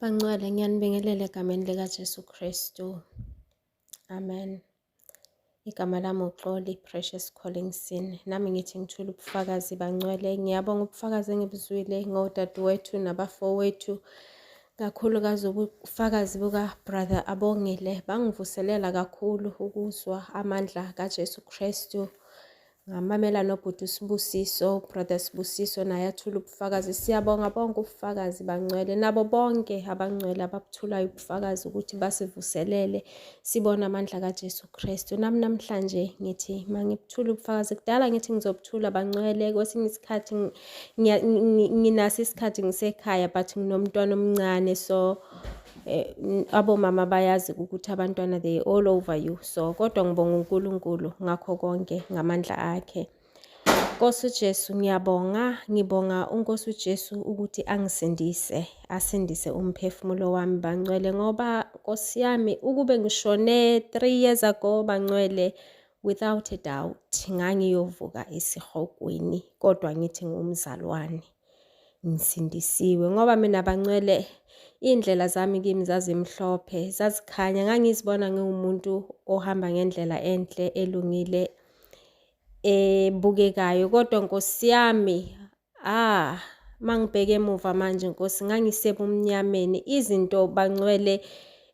Bangcwele, ngiyanibingelela egameni likaJesu Kristu. Amen. Igama lami uXoli Precious Collingson. Nami ngithi ngithula ubufakazi bangcwele. Ngiyabonga ubufakazi engibuzwile ngodadewethu nabafowethu, kakhulukazi ubufakazi buka-Brother Abongile. Bangivuselela kakhulu ukuzwa amandla kaJesu Kristu. Ngamamela nobhuti uSibusiso, Brother Sibusiso naye athula ubufakazi. Siyabonga bonke ubufakazi bangcwele nabo bonke abangcwele ababuthulayo ubufakazi ukuthi basivuselele sibone amandla kaJesu Kristu. Nami namhlanje ngithi mangibuthule ubufakazi. Kudala ngithi ngizobuthula bangcwele, kwesinye isikhathi nginaso isikhathi ngisekhaya but nginomntwana omncane, so abomama bayazi ukuthi abantwana they all over you, so kodwa ngibonga uNkulunkulu ngakho konke ngamandla akhe. Nkosi uJesu, ngiyabonga, ngibonga uNkosi uJesu ukuthi angisindise, asindise umphefumulo wami bangcwele, ngoba Nkosi yami ukube ngishone 3 years ago bangcwele, without a doubt ngangiyovuka esihogweni, kodwa ngithi ngumzalwane ngisindisiwe, ngoba mina bangcwele iy'ndlela zami kimi zazimhlophe, zazikhanya, ngangizibona ngiwumuntu ohamba ngendlela enhle elungile ebukekayo, kodwa Nkosi yami, mangibheke emuva manje Nkosi, ngangisebumnyameni. Izinto bangcwele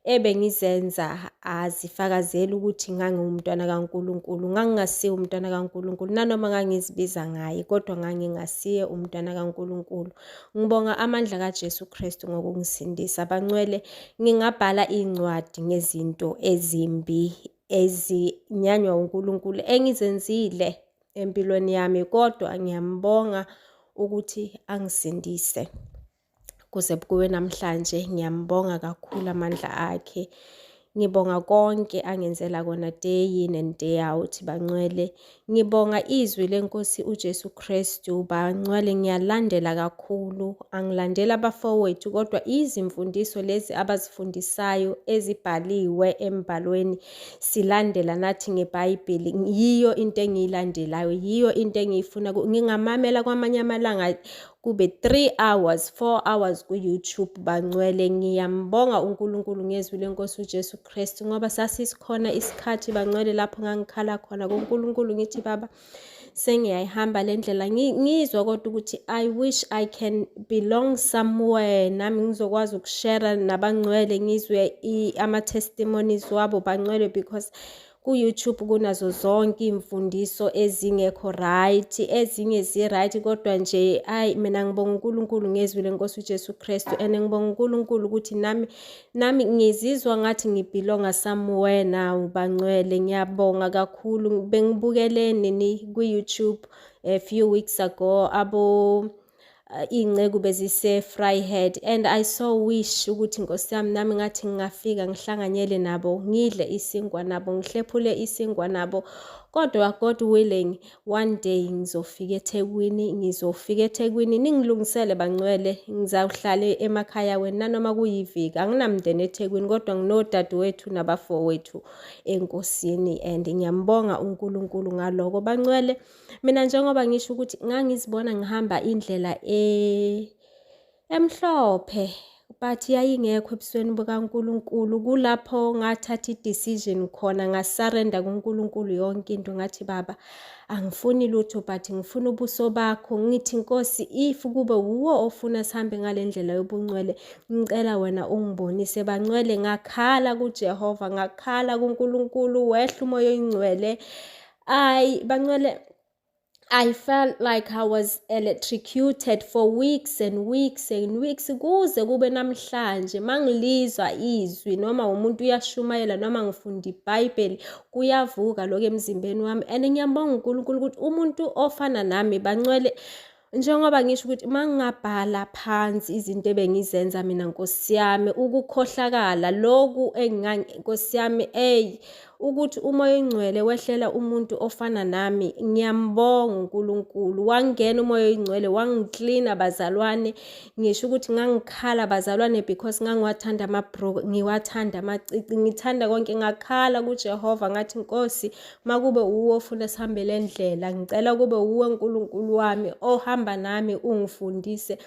ebengizenza azifakazeli ukuthi ngangiwumntwana kaNkulunkulu, ngangingasiye umntwana kaNkulunkulu, nanoma ngangizibiza ngaye, kodwa ngangingasiye umntwana kaNkulunkulu. Ngibonga amandla kaJesu Kristu ngokungisindisa bangcwele. Ngingabhala iy'ncwadi ngezinto ezimbi ezinyanywa uNkulunkulu engizenzile empilweni yami, kodwa ngiyambonga ukuthi angisindise kuze kube namhlanje. Ngiyambonga kakhulu amandla akhe. Ngibonga konke angenzela kona day in and day out bangcwele. Ngibonga izwi lenkosi uJesu Kristu bangcwele, ngiyalandela kakhulu. Angilandeli abafowethu, kodwa izimfundiso lezi abazifundisayo ezibhaliwe embhalweni silandela nathi ngeBhayibheli. Yiyo into engiyilandelayo, yiyo into engiyifuna. Ngingamamela kwamanye amalanga kube 3 hours, 4 hours ku-YouTube bangcwele. Ngiyambonga uNkulunkulu ngezwi lenkosi uJesu Kristu, ngoba sasisikhona isikhathi bangcwele lapho ngangikhala khona kuNkulunkulu ngithi, Baba, sengiyayihamba le ndlela, ngizwa kodwa ukuthi I wish I can belong somewhere, nami ngizokwazi ukushare nabangcwele, ngizwe ama-testimonies wabo bangcwele, because ku-YouTube kunazo zonke iy'mfundiso ezingekho right, ezinye zi-right, kodwa nje ayi, mina ngibonga uNkulunkulu ngezwi lenkosi uJesu Kristu, and ngibonga uNkulunkulu ukuthi nami ngizizwa ngathi ngibelonga somewhere now bangcwele. Ngiyabonga kakhulu. Bengibukele nini ku-YouTube a few weeks ago, abo iy'nceku bezise-Vryheid, and I so wish ukuthi Nkosi yami nami ngathi ngingafika ngihlanganyele nabo, ngidle isinkwa nabo, ngihlephule isinkwa nabo. Kodwa God willing, one day ngizofika eThekwini, ngizofika eThekwini, ningilungisele bangcwele, ngizawuhlala emakhaya wenu nanoma kuyiviki. Anginamndeni eThekwini, kodwa nginodadewethu nabafowethu enkosini, and ngiyambonga uNkulunkulu ngaloko bangcwele. Mina njengoba ngisho ukuthi ngangizibona ngihamba indlela emhlophe, but yayingekho ebusweni bukaNkulunkulu. Kulapho ngathatha i-decision khona, ngasurrender kuNkulunkulu yonke into, ngathi, Baba, angifuni lutho but ngifuna ubuso bakho. Ngithi, Nkosi, if kube wuwo ofuna sihambe ngale ndlela yobungcwele, ngicela wena ungibonise bangcwele. Ngakhala kuJehova, ngakhala kuNkulunkulu, wehla umoya oyingcwele. Ayi bangcwele, I felt like I was electrocuted for weeks and weeks and weeks, kuze kube namhlanje mangilizwa izwi noma umuntu uyashumayela noma ngifunda iBhayibheli, kuyavuka lokho emzimbeni wami, and ngiyambonga uNkulunkulu ukuthi umuntu ofana nami bangcwele, njengoba ngisho ukuthi mangingabhala phansi izinto ebengizenza mina, Nkosi yami, ukukhohlakala lokhu, Nkosi yami, ey. Ukuthi uMoya oyiNgcwele wehlela umuntu ofana nami, ngiyambonga uNkulunkulu. Wangena uMoya oyiNgcwele wangiklina bazalwane. Ngisho ukuthi ngangikhala bazalwane because ngangiwathanda amabhruku, ngiwathanda amacici, ngithanda konke. Ngakhala kuJehova ngathi, Nkosi, makube uwe ofuna sihambe le ndlela, ngicela kube uwe Nkulunkulu wami ohamba nami ungifundise.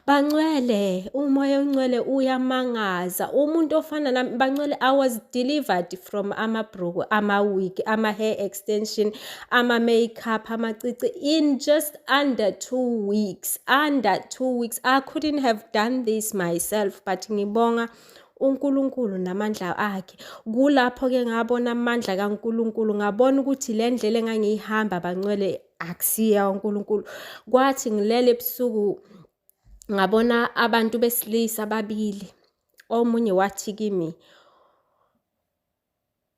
Bangcwele, uMoya oNgcwele uyamangaza. Umuntu ofana nami bangcwele, I was delivered from amabhruku, ama-wig, ama-hair extension, ama-makeup, amacici in just under 2 weeks. Under 2 weeks. I couldn't have done this myself, but ngibonga uNkulunkulu namandla akhe. Kulapho-ke ngabona amandla kaNkulunkulu, ngabona ukuthi le ndlela engangiyihamba bangcwele akusiya uNkulunkulu. Kwathi ngilele ebusuku ngabona abantu besilisa ababili. Omunye wathi kimi,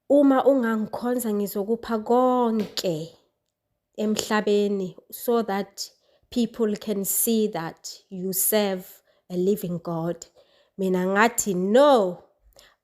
uma ungangikhonza ngizokupha konke emhlabeni so that people can see that you serve a living God. Mina ngathi, no,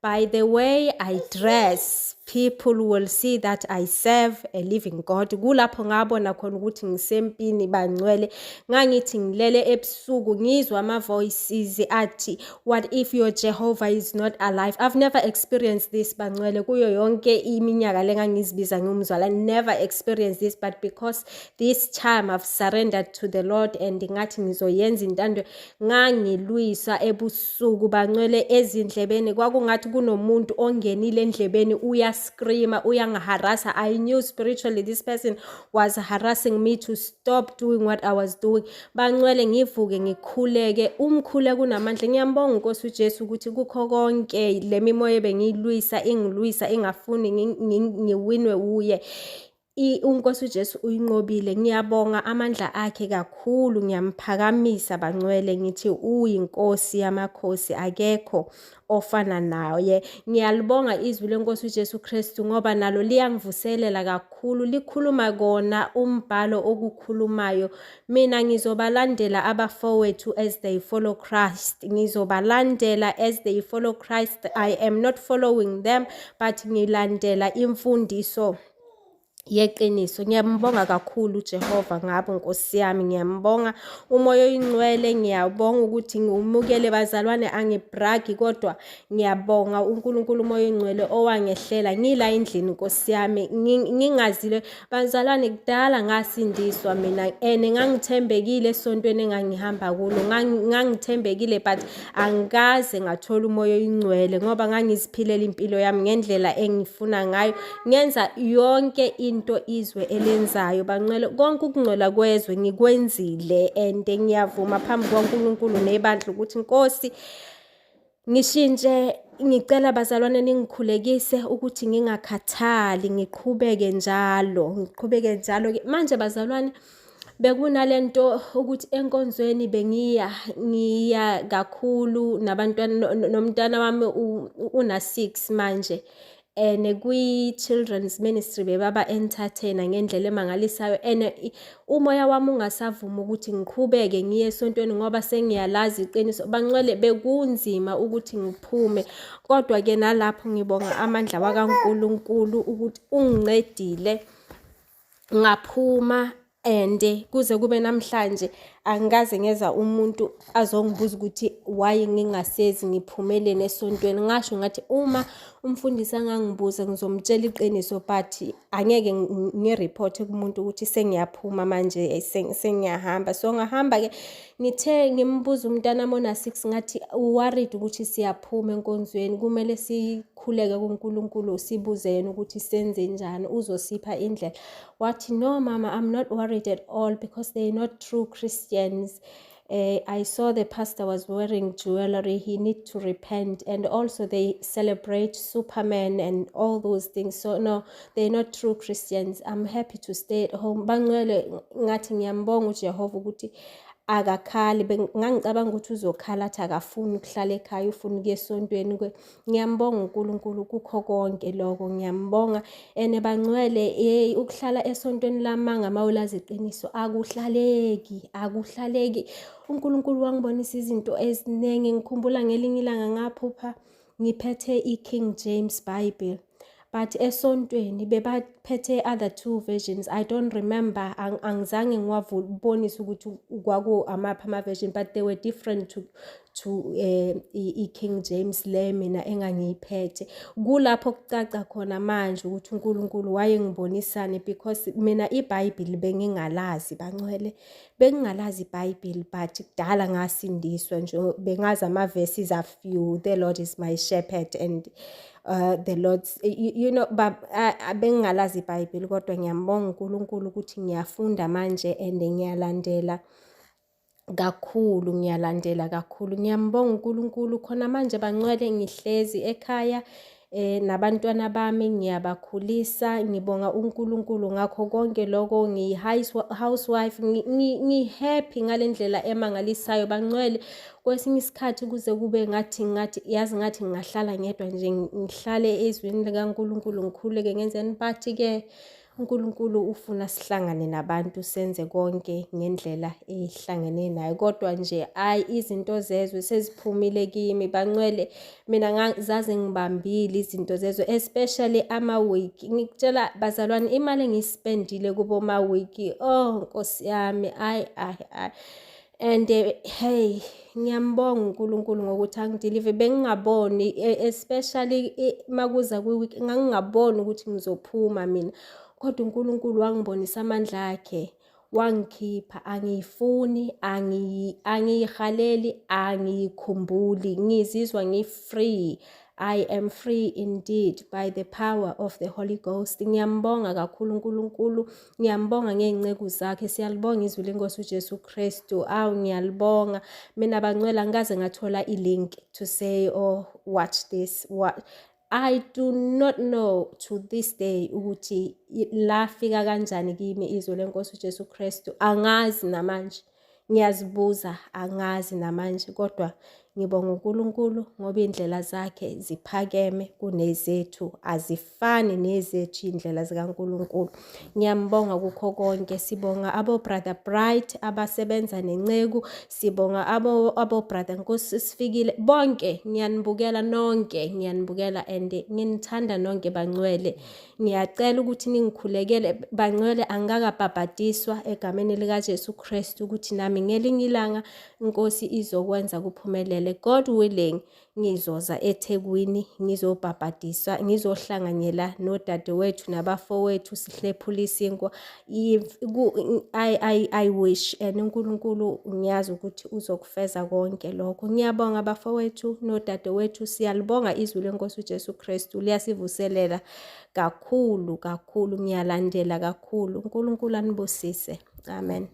by the way I dress, people will see that I serve a living God. Kulapho ngabona khona ukuthi ngisempini bangcwele. Ngangithi ngilele ebusuku ngizwa ama-voices athi, what if your Jehovah is not alive? I've never experienced this bangcwele kuyo yonke iminyaka le ngangizibiza ngumzalwane. Never experienced this, but because this time I've surrendered to the Lord and ngathi ngizoyenza intando, ngangilwisa ebusuku bangcwele ezindlebeni kwakungathi kunomuntu ongenile endlebeni uyascreama, uyangiharasa. I knew spiritually this person was harassing me to stop doing what I was doing. Bangcwele, ngivuke ngikhuleke, umkhuleko unamandla. Ngiyambonga uNkosi uJesu ukuthi kukho konke le mimoya ebengiyilwisa, ingilwisa, ingafuni ngiwinwe uye, uNkosi uJesu uyinqobile. Ngiyabonga amandla akhe kakhulu, ngiyamphakamisa bangcwele, ngithi uyiNkosi yamakhosi, akekho ofana naye. Ngiyalibonga izwi leNkosi uJesu Kristu ngoba nalo liyangivuselela kakhulu, likhuluma kona umbhalo okukhulumayo. Mina ngizobalandela abafowethu as they follow Christ. Ngizobalandela as they follow Christ. I am not following them, but ngilandela imfundiso yeqiniso. Ngiyambonga kakhulu uJehova ngabo Nkosi yami, ngiyambonga uMoya oyiNgcwele, ngiyabonga ukuthi ngiwumukele bazalwane, angibragi kodwa ngiyabonga uNkulunkulu uMoya oyiNgcwele owangehlela ngila endlini Nkosi yami, ngingazile bazalwane. Kudala ngasindiswa mina and ngangithembekile esontweni engangihamba kulo, ngangithembekile, but angikaze ngathola uMoya oyiNgcwele ngoba ngangiziphilela impilo yami ngendlela engifuna ngayo, ngenza yonke into izwe elenzayo bangcwele. Konke ukungcola kwezwe ngikwenzile and ngiyavuma phambi kwaNkulunkulu nebandla ukuthi, Nkosi, ngishintshe. Ngicela bazalwane ningikhulekise ukuthi ngingakhathali, ngiqhubeke njalo, ngiqhubeke njalo-ke. Manje bazalwane, bekunalento ukuthi enkonzweni bengiya, ngiya kakhulu nabantwana, nomntwana wami una-6 manje, and kwi-children's ministry bebaba-entertain-a ngendlela emangalisayo and umoya wami ungasavumi ukuthi ngiqhubeke ngiye esontweni ngoba sengiyalazi iqiniso. Bangcwele, bekunzima ukuthi ngiphume, kodwa-ke nalapho ngibonga amandla wakaNkulunkulu ukuthi ungincedile ngaphuma, and kuze kube namhlanje angikaze ngeza umuntu azongibuza ukuthi why ngingasezi, ngiphumeleni esontweni. Ngasho ngathi uma umfundisi angangibuza ngizomtshela iqiniso, but angeke ngi-report kumuntu ukuthi sengiyaphuma manje, sengiyahamba. So ngahamba-ke, ngithe ngimbuza umntanami ona-6, ngathi worried ukuthi siyaphuma enkonzweni, kumele sikhuleke kuNkulunkulu sibuze yena ukuthi senze njani, uzosipha indlela. Wathi, no mama, I'm not worried at all because they're not true Christians. I saw the pastor was wearing jewelry. He need to repent. And also they celebrate Superman and all those things. So no, they're not true Christians. I'm happy to stay at home. Bangcwele, ngathi ngiyambonga uJehova ukuthi akakhali. Ngangicabanga ukuthi uzokhala athi akafuni ukuhlala ekhaya, ufuna ukuya esontweni. Ngiyambonga uNkulunkulu kukho konke lokho, ngiyambonga. And bangcwele, hey, ukuhlala esontweni lamanga mawulazi iqiniso akuhlaleki, akuhlaleki. UNkulunkulu wangibonisa izinto eziningi. Ngikhumbula ngelinye ilanga ngaphupha ngiphethe i-King James Bible. But esontweni bebaphethe other two versions. I don't remember, angizange ngiwabonise ukuthi kwaku amaphi ama-version, but they were different to i-King James le mina engangiyiphethe. Kulapho kucaca khona manje ukuthi uNkulunkulu wayengibonisani, because mina iBhayibheli bengingalazi, bangcwele, bengingalazi iBhayibheli, but kudala ngasindiswa nje, bengazi ama-verses a few, "The Lord is my shepherd" and the Lord's you know bengingalazi iBhayibheli, kodwa ngiyambonga uNkulunkulu ukuthi ngiyafunda manje and ngiyalandela kakhulu, ngiyalandela kakhulu. Ngiyambonga uNkulunkulu. Khona manje, bangcwele, ngihlezi ekhaya nabantwana bami, ngiyabakhulisa. Ngibonga uNkulunkulu ngakho konke lokho. Ngiyi-housewife, ngi-happy ngale ndlela emangalisayo, bangcwele. Kwesinye isikhathi kuze kube ngathi yazi, ngathi ngingahlala ngedwa nje, ngihlale ezwini likaNkulunkulu, ngikhuleke, ngenzeni, but-ke uNkulunkulu ufuna sihlangane nabantu, senze konke ngendlela ehlangene naye. Kodwa nje ayi, izinto zezwe seziphumile kimi, bangcwele. Mina zaze ngibambile izinto zezwe, especially ama-wig. Ngikutshela bazalwane, imali engiyispendile kubo ma-wig, oh Nkosi yami, ayi ayi ayi. And hey, ngiyambonga uNkulunkulu ngokuthi angidelive. Bengingaboni, especially makuza kwi-wig, ngangingaboni ukuthi ngizophuma mina, kodwa uNkulunkulu wangibonisa amandla akhe, wangikhipha. Angiyifuni, angiyihaleli, angiyikhumbuli, ngizizwa ngi-free. I am free indeed by the power of the Holy Ghost. Ngiyambonga kakhulu uNkulunkulu, ngiyambonga ngey'nceku zakhe. Siyalibonga izwi lenkosi uJesu Kristu. Awu, ngiyalibonga. Mina bangcwele, angikaze ngathola i-link to say, "Oh, watch this." What I do not know to this day ukuthi lafika kanjani kimi izwi lenkosi uJesu Kristu. Angazi namanje. Ngiyazibuza, angazi namanje, kodwa ngibonga uNkulunkulu ngoba iy'ndlela zakhe ziphakeme kunezethu, azifani nezethu iy'ndlela zikaNkulunkulu. Ngiyambonga kukho konke. Sibonga abo-Brother Bright abasebenza nenceku, sibonga abo-Brother Nkosi Sifikile, bonke ngiyanibukela nonke, ngiyanibukela and nginithanda nonke, bangcwele. Ngiyacela ukuthi ningikhulekele, bangcwele, angikakabhabhadiswa egameni likaJesu Kristu, ukuthi nami ngelinye ilanga inkosi izokwenza kuphumelele. God willing, ngizoza eThekwini ngizobhabhadiswa, ngizohlanganyela nodadewethu nabafowethu, sihlephule isinkwa. I wish and uNkulunkulu ngiyazi ukuthi uzokufeza konke lokho. Ngiyabonga bafowethu nodadewethu, siyalibonga izwi lenkosi uJesu Kristu, liyasivuselela kakhulu kakhulu, ngiyalandela kakhulu. uNkulunkulu anibusise. Amen.